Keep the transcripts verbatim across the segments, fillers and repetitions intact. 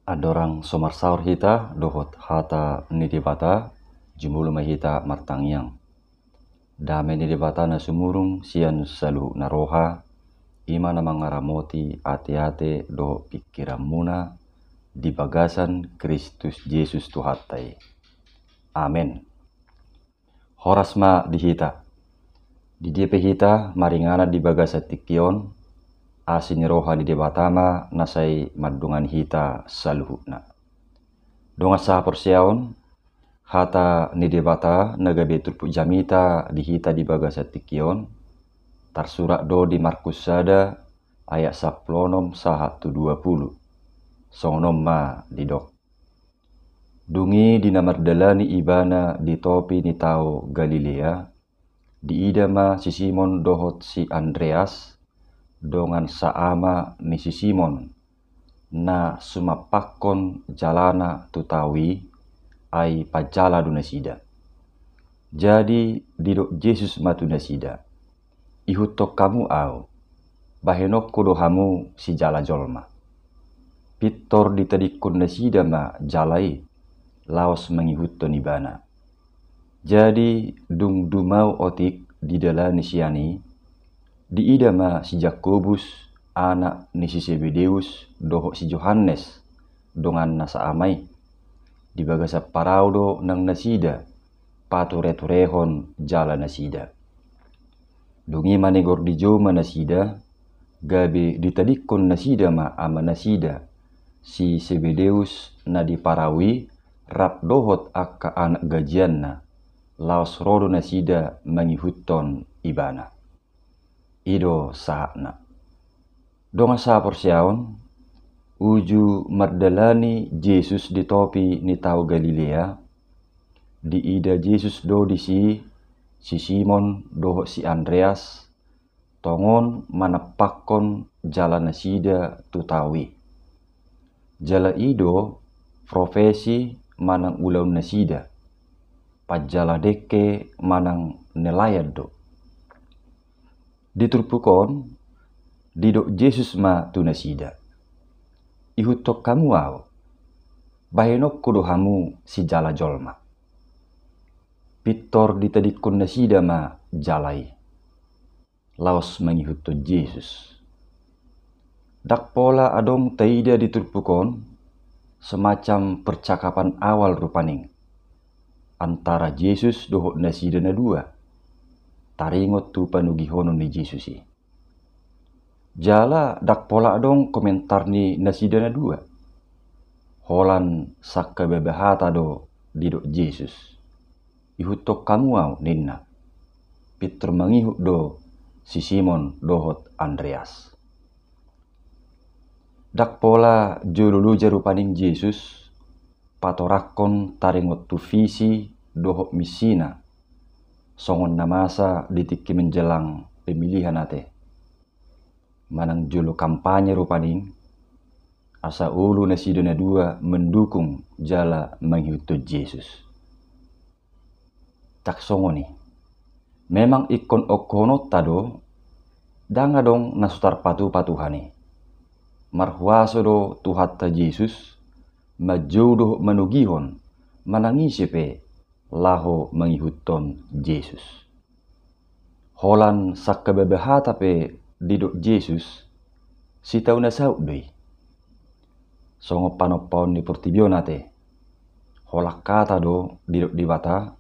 Andorang so marsaor hita dohot hata ni Debata, jumolo ma hita martangiang. Dame ni Debata na sumurung sian saluhutna roha, i ma na mangaramoti ateate dohot pingkiranmuna di bagasan Kristus Jesus Tuhanta i. Amen. Horas ma di hita. Di dia pe hita maringanan di bagasan tingki on, asi ni roha ni Debata ma na sai mandongani hita saluhutna. Dongan sahaporseaon, hata ni Debata na gabe turpuk jamita di hita di bagasan tingki on, tarsurat do di Markus sada ayat sampulu onom sahat tu dua pulu. Songon on ma didok. Dung i di na mardalani Ibana di topi ni tao Galilea, diida ma si Simon dohot si Andreas, dongan saama ni si Simon, na sumampakkon jalana tu tao i, ai panjala do nasida. Jadi didok Jesus ma tu nasida: Ihuthon hamu Ahu, bahenonku do hamu sijala jolma. Pintor ditadingkon nasida ma jala i, laos mangihuthon Ibana. Jadi dung dumao otik didalani sian i, diida ma si Jakobus, anak ni si Sebedeus, dohot si Johannes, donganna saama i. Di bagasan parau do nang nasida, patureturehon jala nasida. Dung i manigor dijou ma nasida, gabe ditadingkon nasida ma amanasida, si Sebedeus na di parau i, rap dohot angka anak gajianna, laos ro do nasida mangihuthon Ibana. I do sahatna. Dongan sahaporseaon, uju mardalani Jesus di topi ni tao Galilea, diida Jesus do disi si Simon dohot si Andreas, tongon manampakkon jala nasida tu tao i. Jala i do profesi manang ulaon nasida, panjala dengke manang nelayan do. Di turpuk on, didok Jesus ma tu nasida: Ihuthon hamu Ahu, bahenonku do hamu sijala jolma. Pintor ditadingkon nasida ma jala i, laos mangihuthon Jesus. Ndang pola adong taida di turpuk on semacam percakapan awal rupani antara Jesus dohot nasida na dua, taringot tu panogihonon ni Jesus i. Jala ndang pola adong komentar ni nasida na dua. Holan sangkababa hata do didok Jesus: Ihuthon hamu Ahu, ninna. Pintor mangihut do si Simon dohot Andreas. Ndang pola jolo loja rupani Jesus patorangkon taringot tu visi dohot misina, songon na masa di tingki menjelang pemilihan ate. Manang jolo kampanye rupani, asa olo nasida na dua mendukung jala mangihuthon Jesus. Ndang songon i. Memang ingkon ongkohononta do, ndang adong na so tarpatupa Tuhan i. Marhuaso do Tuhanta Jesus manjou dohot manogihon manang ise pe laho mangihuthon Jesus. Holan sangkababa hata pe didok Jesus, sitau na saut do i. Songon panompaon ni portibi on ate, holan hata do didok Debata,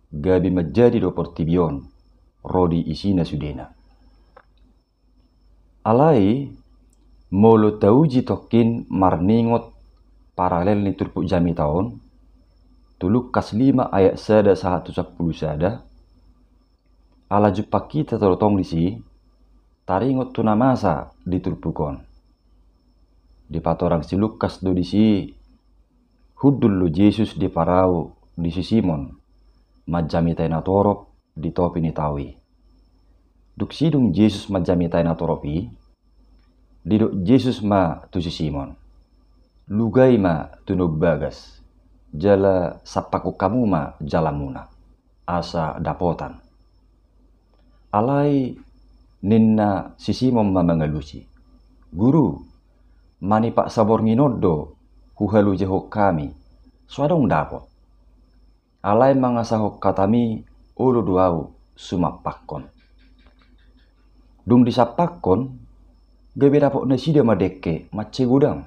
gabe manjadi do portibi on, ro di isina sudena. Alai, molo tauji tongkin marningot paralel ni turpuk jamita on, tu Lukas lima ayat sada sahat tu sampulu sada, ala jumpang hita tongtong disi, taringot tu na masa di turpuk on. Dipatorang si Lukas do disi, hundul do Jesus di parau ni si Simon, manjamitai natorop di topi ni tao i. Dung sidung Jesus manjamitai natorop i, didok Jesus ma tu si Simon: Lugai ma tu na umbagas, jala sampakhon hamu ma jalamuna, asa dapotan. Alai ninna si Simon ma mangalusi: Guru, manipak saborngin on do huhalojahon hami, so adong dapot. Alai mangasahon hatami, olo do ahu sumampakkon. Dung disampakkon, gabe dapot nasida ma dengke mansai godang,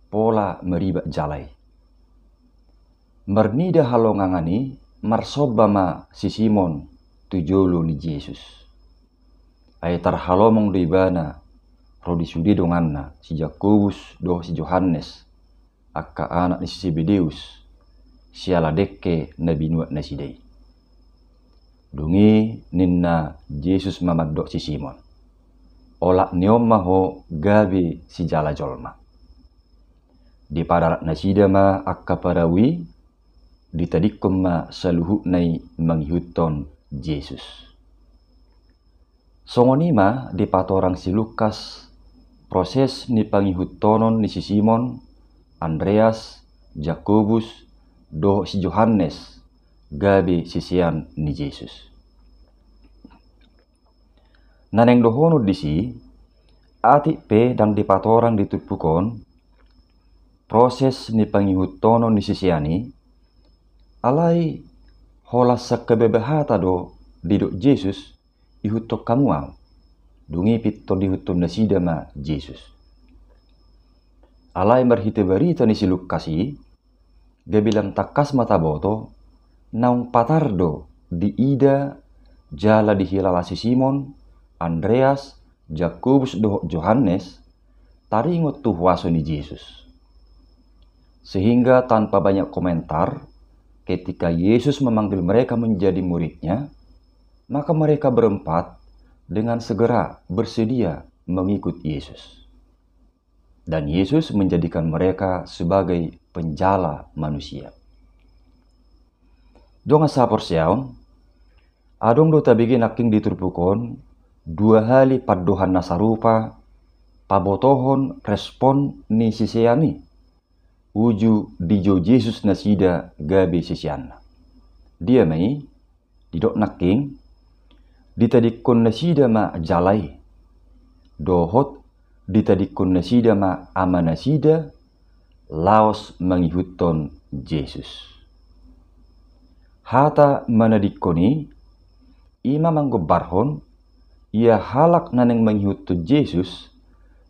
pola maribak jala i. Marnida halongangan i, marsomba ma si Simon tu jolo ni Jesus. Ai tarhalomong do ibana ro di sude donganna, si Jakobus dohot si Johannes, angka anak ni si Sebedeus, siala dengke na binuat nasida i. Dung i ninna Jesus ma mandok si Simon: Olat ni on ma ho gabe sijala jolma. Dipadarat nasida ma angka parau i, ditadingkon ma saluhutna i mangihuthon Jesus. Songon i ma dipatorang si Lukas proses ni pangihuthonon ni si Simon, Andreas, Jakobus, dohot si Johannes, gabe sisean ni Jesus. Na naeng dohonon disi, atik pe ndang dipatorang di turpuk on proses ni pangihuthonon ni sisean i, alai holan sangkababa hata do didok Jesus: Ihuthon hamu ahu. Dung i pintor diihuthon nasida ma Jesus. Alai marhite barita ni si Lukas i, gabe lam tangkas ma taboto, naung patar do diida jala dihilala si Simon, Andreas, Jakobus dohot Johannes taringot tu huaso ni Jesus. Sehingga tanpa banyak komentar, ketika Yesus memanggil mereka menjadi murid-Nya, maka mereka berempat dengan segera bersedia mengikut Yesus. Dan Yesus menjadikan mereka sebagai penjala manusia. Dongan sahaporseaon, adong do tabege nangkin di turpuk on dua hali pandohan na sarupa pabotohon respon ni sisean i uju dijou Jesus nasida gabe siseanna. Dia ma i? Didok nangkin, ditadingkon nasida ma jala i, dohot ditadingkon nasida ma amanasida laos mangihuthon Jesus. Hata manadingkon i, i ma manggombarhon, ia halak na naeng mangihuthon Jesus,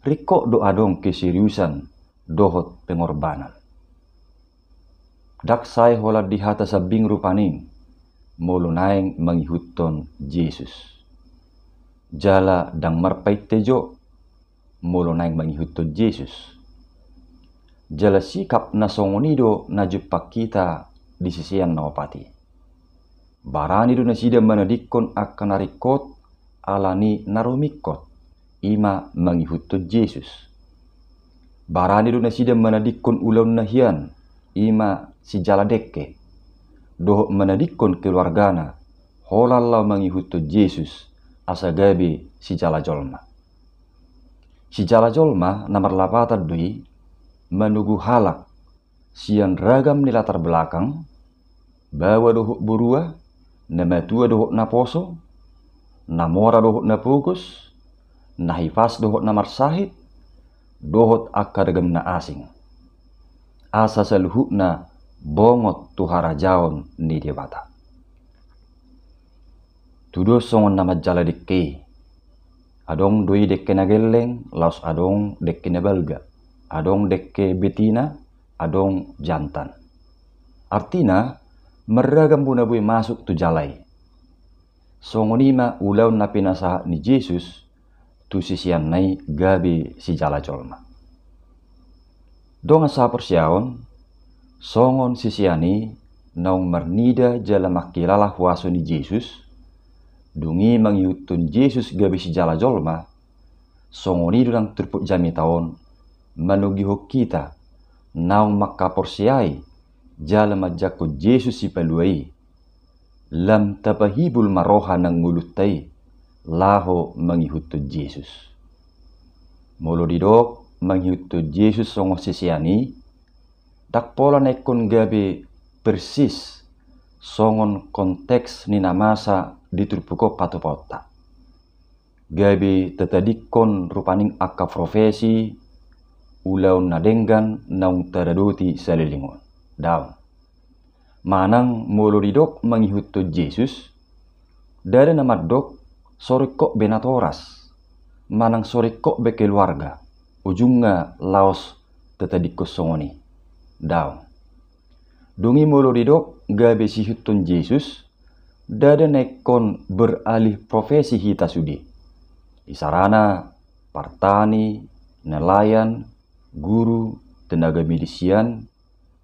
ringkot do adong keseriusan dohot pengorbanan. Ndang sae holan di hata sambing rupani molo naeng mangihuthon Jesus. Jala ndang marpainte jo molo naeng mangihuthon Jesus. Jala sikap na songon i do na jumpang hita di sisean na opat i. Barani do nasida manadingkon angka na ringkot ala ni na rumingkot, i ma mangihuthon Jesus. Barani do nasida manadingkon ulaon na hian, i ma sijala dengke, dohot manadingkon keluargana holan laho mangihuthon Jesus asa gabe sijala jolma. Sijala jolma na marlapatan do i manogu halak sian ragam ni latar belakang, baoa dohot borua, na matua dohot na poso, na mora dohot na pogos, na hipas dohot na marsahit, dohot angka ragam na asing. Asa saluhutna bongot tu harajaon ni Debata. Tudos songon na manjala dengke i. Adong do i dengke na gelleng, laos adong dengke na balga. Adong dengke betina, adong jantan. Artina, marragam do na boi masuk tu jala i. Songon i ma ulaon na pinasahat ni Jesus tu siseanna i gabe sijala jolma. Dongan sahaporseaon, songon sisean i naung marnida jala mangkilala huaso ni Jesus, dung i mangihuthon Jesus gabe sijala jolma, songon i do nang turpuk jamita on manogihon hita naung mangkaporseai jala manjangkon Jesus Sipalua i, lam tapahibul ma roha nang ngolunta i laho mangihuthon Jesus. Molo didok mangihuthon Jesus songon sisean i, ndang pola na ingkon gabe persis songon konteks ni na masa di turpuk on patupaonta. Gabe tatadingkon rupani angka profesi, ulaon na denggan naung taradoti saleleng on. Daong. Manang molo didok mangihuthon Jesus, ndada na mandok so ringkot be natoras, manang so ringkot be keluarga, ujungna laos tatadingkon songon i. Daong. Dung i molo didok gabe siihuthon Jesus, ndada na ingkon beralih profesi hita sude. Isarana partani, nelayan, guru, tenaga medis sian,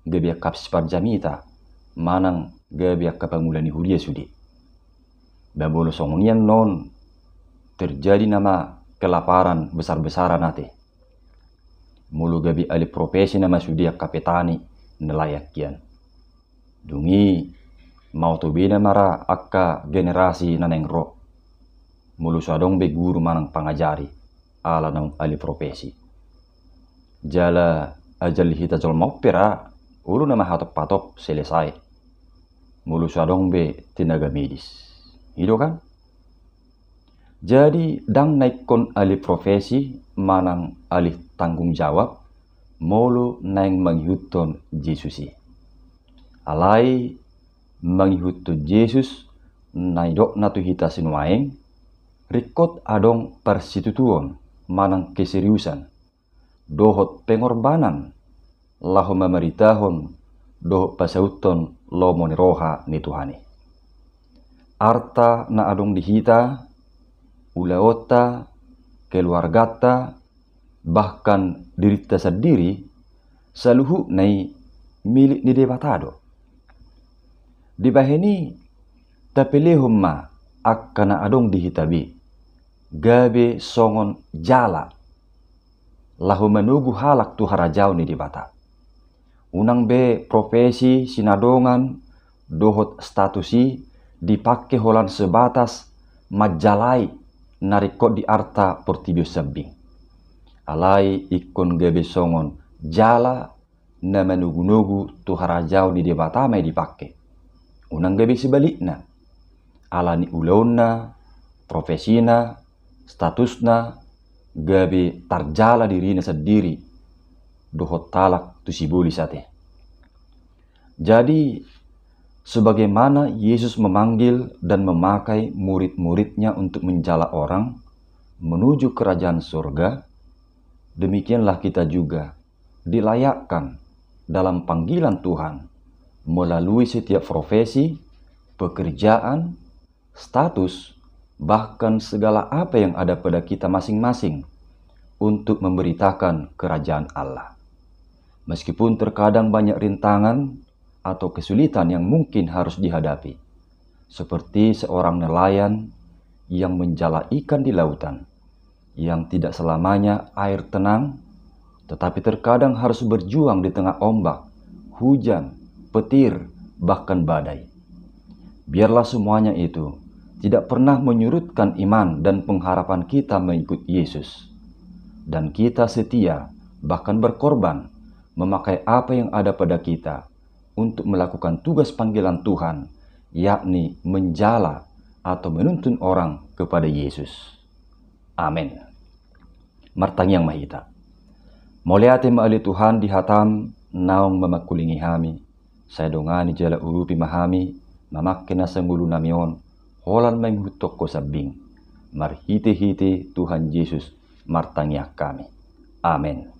gabe angka siparjamita, manang gabe angka pangula ni huria sude. Ba molo songon i annon, terjadi nama kelaparan besar-besaran ate. Molo gabe alih profesi nama sude angka petani, nelayan kian. Dung i, maoto be nama ra angka generasi na naeng ro. Molo so adong be guru manang pangajari, ala naung alih profesi. Jala ajali hita jolma on pe ra, olo nama hatop-hatop selesai. Molo so adong be tenaga medis. I do kan? Jadi, ndang na ingkon alih profesi manang alih tanggung jawab, molo naeng mangihuthon Jesus i. Alai, mangihuthon Jesus, na nidokna tu hita sinuaeng, ringkot adong parsitutuon manang keseriusan, dohot pengorbanan, laho mamaritahon, dohot pasauthon lomo ni roha ni Tuhan i. Arta na adong di hita, ulaonta, keluarganta, bahkan dirinta sandiri, saluhutna i milik ni Debata do. Dibahen i, tapelehon ma angka na adong di hita be, gabe songon jala, laho manogu halak tu harajaon ni Debata. Unang be profesi, sinadongan, dohot status i dipangke holan sebatas manjalai na ringkot di arta portibi on sambing. Alai ingkon gabe songon jala na manogu-nogu tu harajaon ni Debata ma i dipangke. Unang gabe sebalikna. Ala ni ulaonna, profesina, statusna, gabe tarjala dirina sandiri, dohot halak tu sibolis ate. Jadi, sebagaimana Yesus memanggil dan memakai murid-muridnya untuk menjala orang menuju kerajaan surga, demikianlah kita juga dilayakkan dalam panggilan Tuhan melalui setiap profesi, pekerjaan, status, bahkan segala apa yang ada pada kita masing-masing untuk memberitakan kerajaan Allah. Meskipun terkadang banyak rintangan atau kesulitan yang mungkin harus dihadapi, seperti seorang nelayan yang menjala ikan di lautan, yang tidak selamanya air tenang, tetapi terkadang harus berjuang di tengah ombak, hujan, petir, bahkan badai. Biarlah semuanya itu tidak pernah menyurutkan iman dan pengharapan kita mengikut Yesus. Dan kita setia, bahkan berkorban, memakai apa yang ada pada kita untuk melakukan tugas panggilan Tuhan, yakni menjala atau menuntun orang kepada Yesus. Amen. Martangiang ma hita. Mauliate ma ale Tuhan di hataM naung mamangkulingi hami, sai dongani jala urupi ma hami, mamangke nasa ngolunami on, holan mangihuthon Ho sambing. Marhite-hite Tuhan Jesus martangiang hami. Amen.